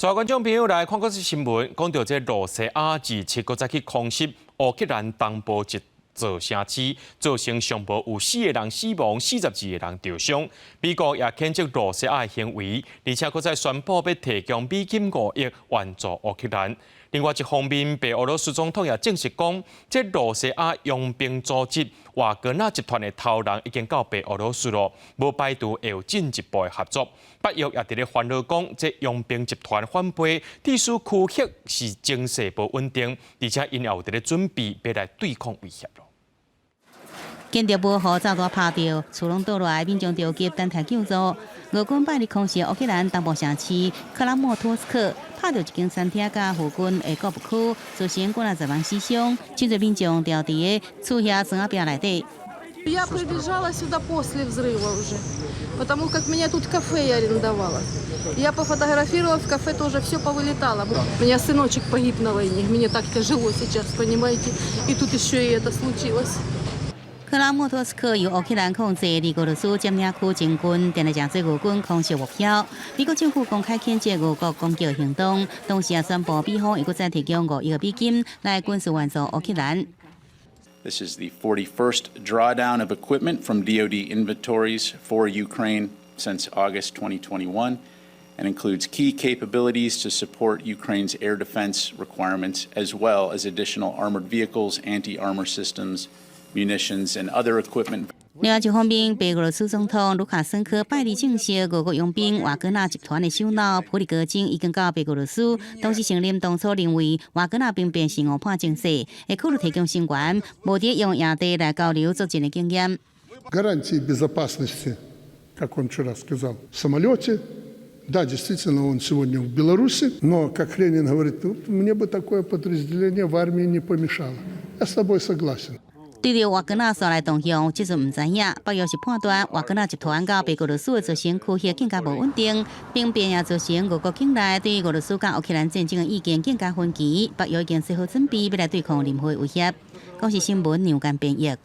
帶觀眾朋友來看國際新聞，講到這羅西亞27閣再去空襲烏克蘭東部一座城市，造成上無有四個人死亡，42個人著傷。美國也譴責羅西亞的行為，而且閣再宣布欲提供美金5億援助烏克蘭。另外一方面，白俄羅斯總統也證實講，這羅西亞傭兵組織瓦格納集團的頭人已經到白俄羅斯囉，無排除會有進一步的合作。北約也佇咧煩惱講，這傭兵集團反背，致使區域是情勢無穩定，而且𪜶也有佇咧準備欲來對抗威脅囉。建築物予炸彈拍著，厝攏倒落來，民眾著急等待救助。俄軍拜日空襲烏克蘭東部城市克拉莫托斯克，拍著一間餐廳佮附近的購物區，造成幾若十人死傷，真濟民眾牢佇个厝遐床仔壁內底。 Я прибежала сюда после взрыва уже, потому как меня тут кафе я арендовала. Я пофотографировала, в кафе тоже все повылетало. У меня сыночек погиб на войне, мне так тяжело сейчас, понимаете, и тут еще и это случилось. 克拉莫托斯克由烏克蘭控制，離俄羅斯佔領區真近，定定成做俄軍空襲目標。美國政府公開譴責俄國攻擊行動，同時也宣布美方會閣再提供5億美金來軍事援助烏克蘭。 This is the 41st drawdown of equipment from DoD inventories for Ukraine since August 2021 and includes key capabilities to support Ukraine's air defense requirements, as well as additional armored vehicles, anti-armor systems, munitions, and other equipment. 另外一方面，白俄羅斯總統盧卡申科拜日證實，俄國傭兵瓦格納集團的首腦普里戈金已經到白俄羅斯，同時承認當初認為瓦格納兵變是誤判情勢，會考慮提供聲援，無佇用營地來交流作戰的經驗。 Гарантии безопасности, как он вчера сказал, в самолете. Да, действительно, он сегодня в Беларуси, но, как Ленин говорит, мне бы такое подразделение в армии не помешало. Я с тобой согласен. 對著瓦格納紲來動向，這陣毋知影。北約是判斷瓦格納集團佮白俄羅斯會造成區域更加無穩定，兵變也造成俄國境內對俄羅斯佮烏克蘭戰爭的意見更加分歧。北約已經做好準備，欲來對抗任何威脅。公視新聞梁間編譯。